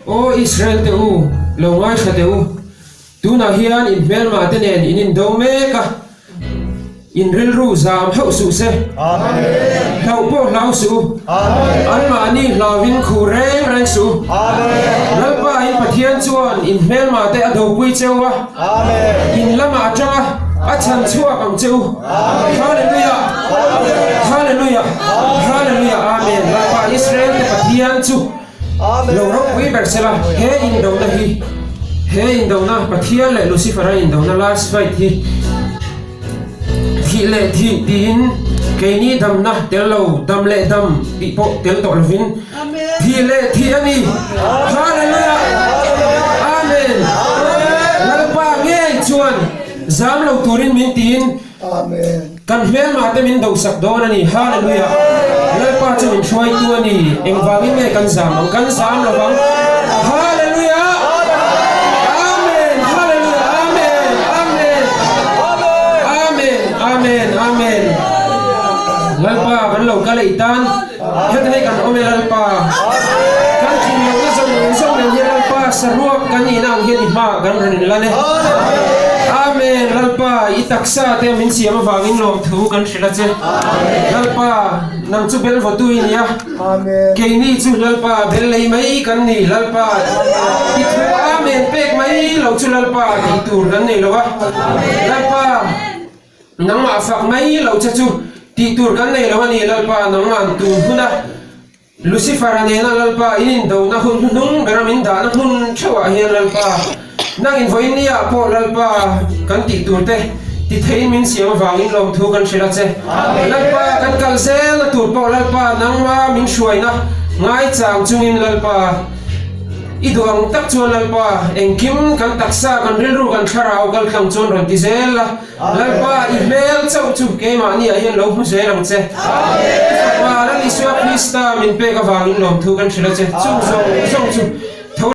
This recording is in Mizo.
Aw Israel te u, lo ngaithla teh u, tunah hian in hmelmah te nen in indo mek a, in rilru zam hauh suh se. Hlauh pawh hlau suh u, anmahni hlauvin khuh reng reng suh u. Lalpa in Pathian chuan in hmelmah te a dopui che u a, in lamah atang a, a chhan chhuak ang che u. Hallelujah! Hallelujah! Hallelujah! Amen! Lalpa Israel te Pathian chu Lo ropui ber sela, he indona hi, he indona, Pathian leh Lucifer-a indona last fight hi thih leh thih tiin keini damna tel lo, dam leh dam tih pawh tel tawh lovin thih leh thih a ni. Hallelujah! Amen! Lalpa ngei chuan zam lo turin min tiin, Kan hmelmah te min dosak dawn a ni. Hallelujah! Lalpa chu min hruaitu a ni. Engvangin nge kan zam ang? Kan zam lo vang. Hallelujah! Amen! Hallelujah! Amen! Amen! Amen! Amen! Amen! Lalpa kan lo kal ei tan. Heta hei kan awm e Lalpa. Kan thin lohna zawng zawng nen hian Lalpa saruak kan nihna ang hian i hmaah kan rawn inlan e. Amen Lalpa i taksa te min siam avangin lawmthu kan hrilh a che. Lalpa nang chu bel vawtu i nia. Keini chu Lalpa bel lei mai kan ni Lalpa i thu Amen pek mai lo chu Lalpa tih tur kan nei lo a. Lalpa. Nangmah fak mai lo che chu tih tur kan nei lo a ni Lalpa nangmah tur huna Lucifer-a nena Lalpa in indona hun hnuhnung bera min dahna hmun theuhah hian Lalpa nang in vawiin nia pawh Lalpa kan tih tur te ti theiin min siam avangin lawmthu kan hrilh a che Lalpa kan kal zelna tur pawh Lalpa nangma min hruaina ngaichang chungin Lalpa I duh ang tak chuan Lalpa engkim kan taksa kan rilru kan thlarau kaltlang chuan rawn ti zel la. Lalpa, i hmel chauh chu keimahni ah hian lo hmu zel ang che. I Fapa Lal Isua Krista min pek avangin lawmthu kan hrilh a che. Chung zawng zawng chu.